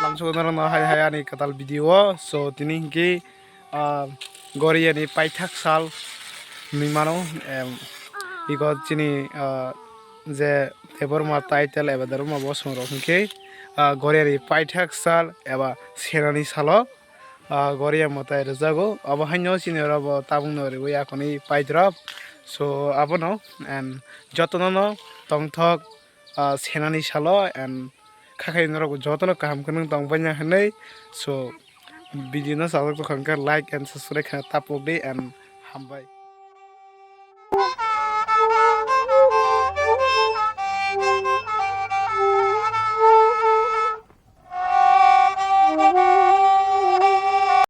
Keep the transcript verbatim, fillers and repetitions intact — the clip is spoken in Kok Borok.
Lamsok norokno hai hai ani kwtal video o. So tini hinkhe, ah, Goria ni paithak sal hinwi mano, em, iko chini, ah, je Debbarma title eba Debbarma bosong rok hinkhe, ah, Goria ni paithak sal eba Senani salo, ah, Goria mwtai rwjago. Abo haino chini oro bo tabukno riwi akhoni paidrop. So abono and jotono no tongthok, ah, Senani salo and khakhai norok jotono kaham khe nwng tong banya hinwi. So video no sajak tongkha hwnkhe like and subscribe khe tapok di and hambai.